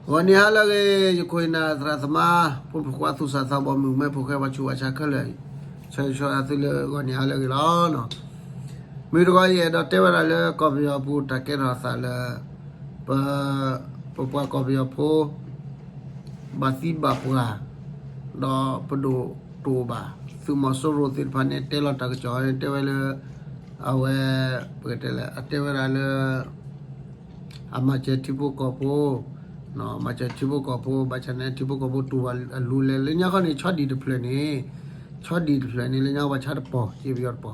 ဂီၤနံၤဟါလၢအဂ့ၤ ယခိၣ်ယနၢ်သရၣ်သမါ ဖိမုၣ်ဖိခွါသူၣ်စၢ်သးဘီၣ်မုၣ်မဲဖိဃဲပှၤဆူးပှၤဆါခဲလၢာ်, ဆၢဂ့ၤဆၢဝါသုလၢဂီၤနံၤဟါလၢအဂ့ၤလီၤ. မုၢ်တဂီၤယအဲၣ်ဒိးတဲဝဲဒၣ်လၢကီၢ်ပယီၤပူၤတၢ်ကဲထီၣ်သးလၢ ပ ပပှၤကီၢ်ပယီၤဖိ ဘၣ်သံဘၣ်ပှၢ် ဒီးပဒိၣ်တအိၣ်ဘၣ်, သုးမီၤစိရိၤသ့ၣ်တဖၣ်န့ၣ် တဲလီၤတၢ်ကစီၣ်န့ၣ် တဲဝဲလၢ အဝဲ ပကတဲလဲၣ် အတဲဝဲဒၣ်လၢ အမၤစၢၤထံဖိကီၢ်ဖိ, မၤစၢၤထံဖိကီၢ်ဖိ ဘၣ်ဆၣ်န့ၣ် ထံဖိကီၢ်ဖိတူၢ်ဘၣ်အလူလဲၣ် လၢညါခီန့ၣ် ဆီဒံၣ်တဖျၢၣ်န့ၣ်, ဆီဒံၣ်တဖျၢၣ်န့ၣ် လၢညါပှၤဆါတပီၤ က့ပယီၤတပီၤ,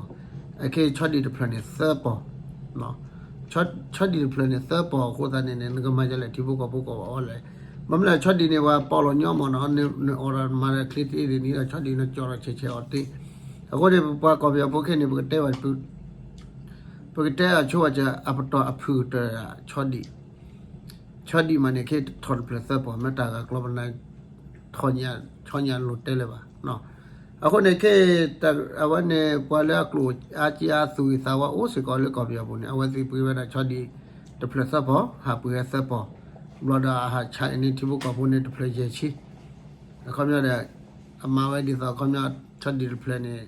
အခဲဆီဒံၣ်တဖျၢၣ်န့ၣ်သၢပီၤ, ဆီဒံၣ်တဖျၢၣ်န့ၣ်သၢပီၤအဃိသတးန့ၣ် နကမၤဒ်လဲၣ်ထံဖိကီၢ်ဖိကီၢ်ဘၣ်အီၤလဲၣ်, ဘၣ်မနုၤလဲၣ် ဆီဒံၣ်န့ၣ် ပှၤပီၣ်လီၤညီမးနီၤ နအိၣ်ဒီးမၤဒီးချ့တ့ၢ်ဒ်န့ၣ်ဒီး ဆီဒံၣ်နကၠီၣ်ဒီးဆဲးဆဲးအီၤတ့ၢ်, အဃိန့ၣ် ပပှၤကီၢ်ပယီၤဖိခဲန့ၣ် ပကတဲဘၣ် ပကတဲအဆိဝဲက အပတီၢ်အဖုၣ်ကတၢၢ် ဆီဒံၣ်, ဆီဒံၣ်မးန့ၣ် ခဲထီၣ်တဖျၢၣ်သၢပီၤ မ့ၢ်တၢ်ဂၤကျီပနၢ် ဆီညါလိၤတဲလၢၤဘၣ်. အဃိန့ၣ်ခဲ အဝဲန့ၣ် ပှၤလၢအကျိၣ်အါကံအါသူၣ်ဂ့ၤသးဝါအိၣ်စ့ၢ်ကီးလၢကီၢ်ပယီၤပူၤန့ၣ် အဝဲသ့ၣ်ပှ့ၤဝဲဒၣ်ဆီဒံၣ်တဖျၢၣ်သၢပီၤ ဟးပှ့ၤဝဲသၢပီၤ, ဘျီဒီးအဟးဆါအံၤန့ၣ်ထံဖိကီၢ်ဖိန့ၣ်တဖျၢၣ်ယဲၢ်ဆံ, အခီပညီဒီး အမၤဝဲဒ်သိးအခီပညီ ဆီဒံၣ်တဖျၢၣ်န့ၣ်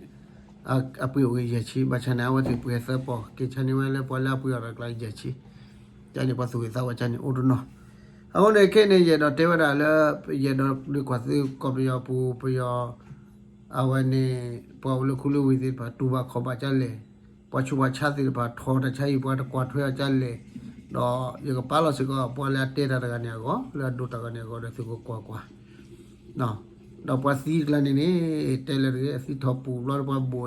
အပှ့ၤအိၣ်ဂ့ၤယဲၢ်ဆံ ဘၣ်ဆၣ်န့ၣ် အဝဲသ့ၣ်ပှ့ၤသၢပီၤ က့ၤဆါန့ၢ်ဝဲလၢပှၤလၢအပှ့ၤအီၤတၢ်ကျါယဲၢ်ဆံ, ကန့ၣ်ပှၤသူၣ်ဂ့ၤသးဝါကန့ၣ်အိၣ်တနီၤ, အဃိန့ၣ်ခဲန့ၣ် ယအဲၣ်ဒိးတဲဝဲဒၣ်လၢ ယအဲၣ်ဒိးဒုးကွၢ်သုကီၢ်ပယီၤပူၤ ပယီၤ အဝဲန့ၣ် ပှၤအိၣ်လၢခူလၢဝ့ၢ်သ့ၣ်တဖၣ် တူၢ်ဘၣ်ခီၣ်ဘၣ်ကလဲၣ်, ပှၤဆူးပှၤဆါသ့ၣ်တဖၣ် ထီၣ်တၢ်ဆါဟံၣ်ပှၤတကွၢ်ထွဲအီၤကလဲၣ်, ဒီးယကပာ်လီၤစ့ၢ်ကီး ပှၤလၢအတဲတၢ်တဂၤန့ၣ်အဂီၢ် လၢအဒိးတၢ်ဂၤန့ၣ်အဂီၢ်ဒီးသုကကွၢ်ကွၢ်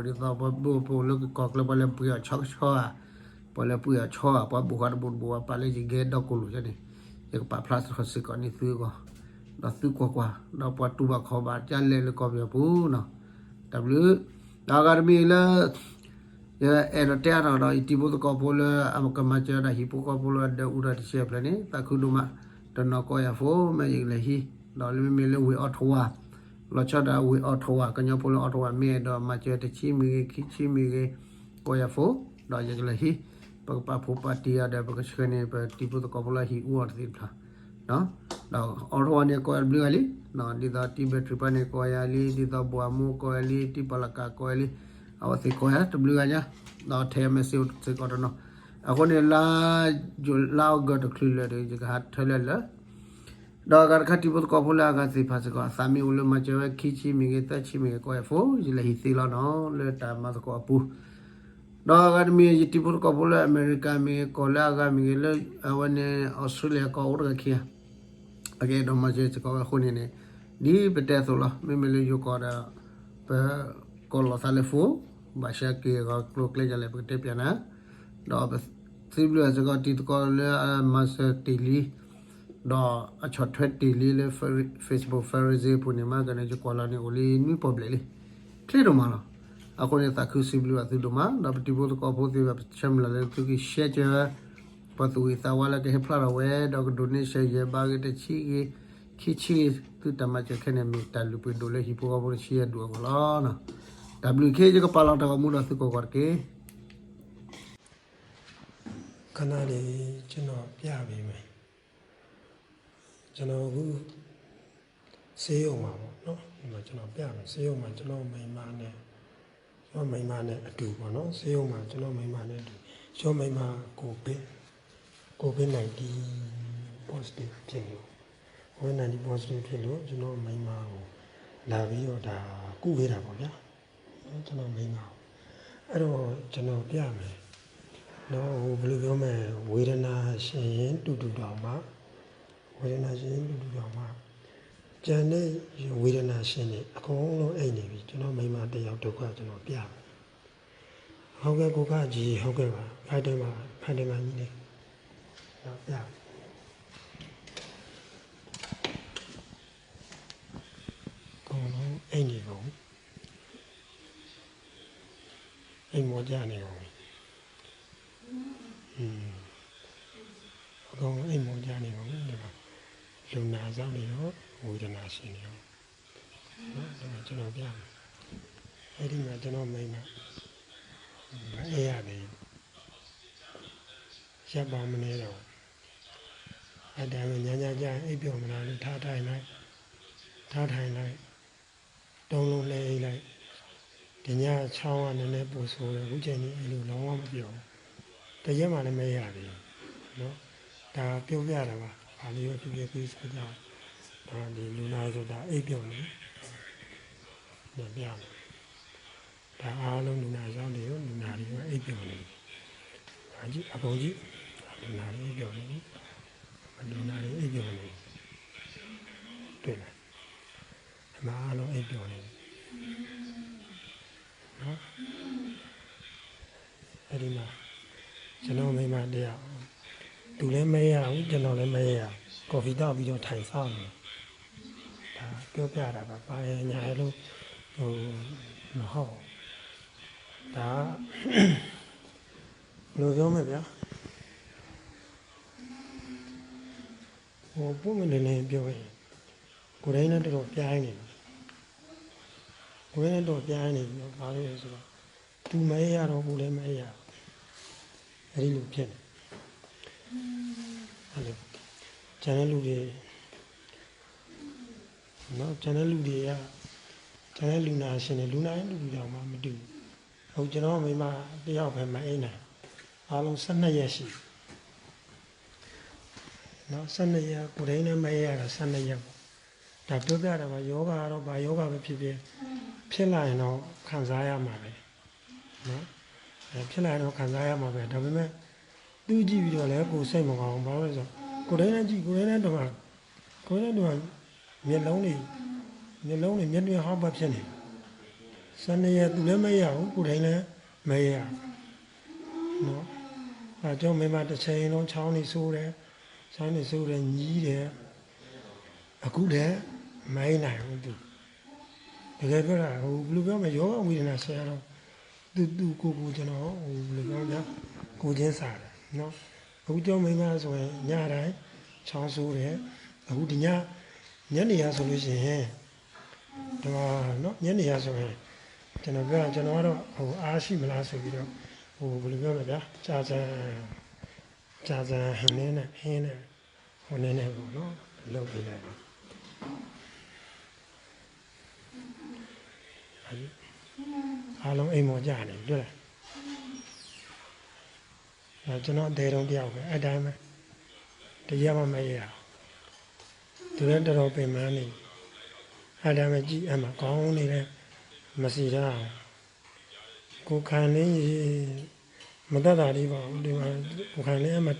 ဒီးပှၤသံတကျါန့ၣ်န့ၣ် တဲလၢတဂ့ၤ အသံထီၣ်ပူၤဘျီဒီးပှၤဘိၣ်ဒ်သိး ပှၤဘိၣ်ပူၤလၢကီၢ်ကျၢၢ် ပှၤလဲၤပှ့ၤအီၤဆီကဆီဧါ, ပှၤလဲၤပှ့ၤအီၤဆီဧါ, ပှၤဘိၣ်ဃီတဘိၣ်တဘိၣ် ပှၤပာ်လၢယကဲဒီကိၢ်လိာ်န့ၣ်, ယကပာ်ဖျါထီၣ်စ့ၢ်ကီးန့ၢ်သုအဂီၢ်, ဒီးသုကွၢ်ကွၢ် ဒီးပှၤတူၢ်ဘၣ်ခီၣ်ဘၣ်ကလဲၣ်လၢကီၢ်ပယီၤပူၤနီၤ, တၢ်ဘျုး, ဒီးအဂၤတမံၤလၢ ယအဲၣ်ဒိးတဲအါထီၣ်ဒီး ယတံၤဖိသကိးဖိလၢအကမၤစၢၤဒၣ်ဟံၣ်ဖိဃီဖိလၢအဒၢးအူတၢ်တဆံဖျၢၣ်န့ၣ် သးခုဒိၣ်မး, တနီၤကီၢ်ယၤဖိ မ့ၢ်ယကလဲၤဟံး, ဒီးလၢမ့မ့ၢ်လၢဝ့ၢ်အီထဝါ, လီၤဆီဒၣ်ဝ့ၢ်အီထဝါ ကညီဖိလၢအီထဝါ မ့ၢ်အဲၣ်ဒိးမၤစၢၤတဆံမ့ၢ်ဂ့ၤ ခံဆံမ့ၢ်ဂ့ၤ, ကီၢ်ယၤဖိ, ဒီးယကလဲၤဟံး, ပကပာ်ဖှိၣ်ပာ်တံၢ်အီၤဒီး ပကဆှၢန့ၢ်ပတံၤဖိသကိးဖိလၢအဟံၣ်အူအီၤတသ့ၣ်တဖၣ် ဒီးအီထဝါန့ၣ်ကီၢ်ယၤတဘျုးဂၤလံ, ဒ်သိးတံၤဘဲၣ်ထရံးပှၤန့ၣ်ကီၢ်ယၤလံ, ဒ်သိးဘိၣ်အမိၢ်ကီၢ်ယၤလံ, တံၤပီၣ်လၢကးကီၢ်ယၤလံ, အဝဲသ့ၣ်ကီၢ်ယၤတဘျုးဂၤညါ, ဒီးထဲ message စ့ၢ်ကီးတနီၤ, အဃိန့ၣ် လါယူၤ လါအီကူးတချုးလၢာ်ဒီး ယကဟးထၢလၢလၢ ဒီးအဂၤတခါတံၤဖိသကိးဖိလၢအဂၤသ့ၣ်တဖၣ်စ့ၢ်ကီး အသးမ့ၢ်အိၣ်လၢမၤစၢၤဝဲခံဆံမ့ၢ်ဂ့ၤ သၢဆံမ့ၢ်ဂ့ၤ ကီၢ်ယၤဖိ ယလဲၤဟံးသ့လီၤနီၤ လၢတၢ်မၤသကိးအပူၤ, ဒီးအဂၤတမံၤ ယတံၤဖိသကိးဖိလၢအမဲရကၤမ့ၢ်ဂ့ၤ ကီၢ်လၢအဂၤမ့ၢ်ဂ့ၤ လၢအဝဲန့ၣ် အီစထြ့လယါကီၢ်အိၣ်တဂၤခံဂၤ အကအဲၣ်ဒိးမၤစၢၤစ့ၢ်ကီးဝဲအဃိန့ၣ်န့ၣ် ဒ်ပတဲအသိးလီၤ. မ့မ့ၢ်လၢယိၤကီၢ်ဒီး ပကိးလီၤသးလၢ phone ဘၣ်ဆၢက့ၤဂီၤကျိၤကျဲဒ်လဲၣ် ပကတဲပျးနၤ, ဒီးပစံးဘျုးစ့ၢ်ကီးတံၤသကိးလၢအမၤစၢၤတ့ၢ်လံ ဒီးအဆီၣ်ထွဲတ့ၢ်လံလၢ Facebook Fundraising အပူၤန့ၣ် မ့ၢ်ကန့ၣ် ယကွၢ်လီၤန့ၣ် အိၣ်လံနွံပီၢ်ဘျဲၣ်လံ. ချ့ဒိၣ်မးလီၤ. အဃိန့ၣ် သးခုစံးဘျုးဘၣ်သုဒိၣ်မး ဒီးပတံၤဖိသကိးဖိသ့ၣ်တဖၣ် ပဆၢမုၢ်လၢ်လၢသုက share ကၢ ပှၤသူၣ်ဂ့ၤသးဝါလၢကဟဲဖျါထီၣ်ဝဲ ဒီးကဒိးန့ၢ်စၢၤယဲၢ်ဘးဂ့ၤ တဆံဂ့ၤ ခံဆံဂ့ၤ သုတၢ်မၤစၢၤခဲန့ၣ် မ့ၢ်တၢ်လုၢ်ပှ့ၤဒိၣ်လၢဟံၣ်ဖိဃီဖိတဆံယဲၢ်ဒူၣ်အဂီၢ်လီၤ. တၢ်ဘျုးခဲ ယကပာ်လီၤတၢ်ဂီၤမူဒီးသုကိးဂၤတက့ၢ်. ခဏန့ၣ် ကျွန်တော်ပြပေးမယ်. ကျွန်တော်အခု ဆေးရုံမှာပေါ့နော်. ဒီမှာကျွန်တော်ပြမယ်. ဆေးရုံမှာကျွန်တော်မိန်းမနဲ့ ကျွန်တော်မိန်းမနဲ့အတူပေါ့နော်. ဆေးရုံမှာကျွန်တော်မိန်းမနဲ့အတူ. ကျွန်တော်မိန်းမ COVID COVID nineteen positive ဖြစ်နေလို့ COVID nineteen positive ဖြစ်လို့ ကျွန်တော်မိန်းမကိုလာပြီးတော့ဒါကုပေးတာပေါ့ဗျာ. ကျွန်တော်မိန်းမကို အဲ့တော့ကျွန်တော်ပြမယ်နော်. ဟိုဘယ်လိုပြောမလဲ ဝေဒနာရှင်တူတူတောင်မှ ဝေဒနာရှင်တူတူတောင်မှ ကျန်တဲ့ဝေဒနာရှင်တွေအကုန်လုံးအိပ်နေပြီ. ကျွန်တော်မိန်းမတစ်ယောက်ဒုက္ခကျွန်တော်ပြမယ်. ဟုတ်ကဲ့ ကိုကကြီး ဟုတ်ကဲ့ပါ. ဖတ်တယ်မှာ ဖတ်တယ်မှာကြီးလေး ကျွန်တော်ပြမယ်. အကုန်လုံးအိပ်နေကုန်ပြီ. အိပ်မောကျနေကုန်ပြီ. อืม အကုန်လုံးအိပ်မောကျနေကုန်ပြီ. ဒီမှာလူနာဆောင်တွေရော ဝေဒနာရှင်တွေရော နော်. ဒီမှာကျွန်တော်ပြမယ်. အဲ့ဒီမှာကျွန်တော်မိန်းမမအိပ်ရသေးဘူး. ရက်ပေါင်းမနည်းတော့ အတၢ်လၢညါညါကျ အိပ်ပျော်မလားလို့ ထားထားလိုက်, ထားထားလိုက်, တုံးလုံးလှဲလိုက်, ဒီညချောင်းကနည်းနည်းပိုဆိုးတယ်, အခုချိန်ထိ အဲ့လို လုံးဝမပျော်ဘူး, တစ်ရက်မှလည်း မအိပ်ရသေးဘူးနော်. ဒါပြောပြတာပါ, ဘာလို့ဖြစ်ဖြစ် ဂရုစိုက်ကြပါ. ဒီလူနာဆိုတာ အိပ်ပျော်နေတယ်, ဒါအားလုံးလူနာဆောင်တွေရော, လူနာတွေရော အိပ်ပျော်နေပြီ. အကြီး, အကုန်ကြီး, လူနာတွေအိပ်ပျော်နေပြီ, လူနာတွေအိပ်ပျော်နေပြီ, တွေ့လား, အမအားလုံးအိပ်ပျော်နေပြီနော်. အဲ့ဒီမှာ ကျွန်တော်မိန်းမတစ်ယောက်, သူလည်းမအိပ်ရဘူး, ကျွန်တော်လည်းမအိပ်ရဘူး, coffee သောက်ပြီးတော့ ထိုင်စောင့်နေတယ်. ဒါပြောပြတာပါ, ဘာရယ်ညာရယ်လို့ ဟို, မဟုတ်ဘူး. ဒါက ဘယ်လိုပြောမလဲဗျာ, ဟို, ပွင့်ပွင့်လင်းလင်းပြောရင် ကိုယ်တိုင်နဲ့ တော်တော်ပြိုင်နေပြီ, ကိုယ်တိုင်နဲ့ တော်တော်ပြိုင်နေပြီနော်. ဘာလို့လဲဆိုတော့ သူမအိပ်ရတော့ ကိုယ်လည်းမအိပ်ရဘူး, အဲ့ဒီလိုဖြစ်နေ. အဲ့လို, ကျန်တဲ့လူတွေနော်, ကျန်တဲ့လူတွေက, ကျန်တဲ့လူနာရှင်တွေ, လူနာတိုင်းလူတွေတောင်မှမတူဘူး. အခုကျွန်တော့်မိန်းမတစ်ယောက်ပဲ မအိပ်နိုင်, အားလုံးဆယ့်နှစ်ရက်ရှိပြီနော်. ဆယ့်နှစ်ရက်, ကိုယ်တိုင်နဲ့ မအိပ်ရတာ ဆယ့်နှစ်ရက်ပေါ့. ဒါပြောပြတာပါ, ရောဂါကတော့ ဘာရောဂါပဲဖြစ်ဖြစ်, ဖြစ်လာရင်တော့ ခံစားရမှာပဲနော်, အဲ, ဖြစ်လာရင်တော့ ခံစားရမှာပဲ. ဒါပေမဲ့ သူ့ကြည့်ပြီးတော့လည်း ကိုယ်စိတ်မကောင်းဘူး, ဘာလို့လဲဆိုတော့ ကိုယ်တိုင်နဲ့ကြည့်, ကိုယ်တိုင်နဲ့ ဒီမှာ, ကိုယ်တိုင်နဲ့ ဒီမှာ, မျက်လုံးတွေ, မျက်လုံးတွေ မျက်တွေဟောက်ပတ်ဖြစ်နေတယ်. ဆယ့်နှစ်ရက် သူလည်းမအိပ်ရဘူး, ကိုယ်တိုင်လည်းမအိပ်ရဘူးနော်. အဲ, ကျွန်တော့်မိန်းမ တစ်ချိန်လုံး ချောင်းနေဆိုးတယ်, ချောင်းနေဆိုးတယ်, ညည်းတယ်, အခုလည်း မအိပ်နိုင်ဘူးသူ. တကယ်ပြောတာ, ဟို, ဘယ်လိုပြောမလဲ, ရောဂါဝေဒနာဆရာတော့ သူ့, သူ့ကိုယ်ကိုယ် ကျွန်တော်, ဟို, ဘယ်လိုပြောမလဲ, ကိုယ်ချင်းစာတယ်နော်. အခုကျွန်တော့်မိန်းမဆိုရင် ညတိုင်း ချောင်းဆိုးတယ်. အခုဒီည, ညနေကဆိုလို့ရှိရင်, ဒီမှာနော်, ညနေကဆိုရင် ကျွန်တော်ပြောတာ, ကျွန်တော်ကတော့ ဟို, အားရှိမလားဆိုပြီးတော့, ဟို, ဘယ်လိုပြောမလဲဗျာ, ကြာကြာ, ကြာကြာ ဟင်းနဲ့, ဟင်းနဲ့, ဟို, နည်းနည်းပေါ့နော်, လုပ်ပေးလိုက်ပါ. အားလုံးအိမ်မော်ကြနေပြီ, တွေ့လား. ကျွန်တော်အသေးဆုံးတစ်ယောက်ပဲ, အဲ့တိုင်းပဲ, တစ်ရက်မှမအိပ်ရဘူး. သူလည်းတော်တော်ပင်ပန်းနေပြီ, အဲ့တိုင်းပဲကြည့်, အဲ့မှာ ခေါင်းနေလည်း မစည်ထားဘူး. ကိုယ်ခံနေရင် မသက်သာသေးပါဘူး, ဒီမှာ, ကိုယ်ခံလည်း အဲ့မှာ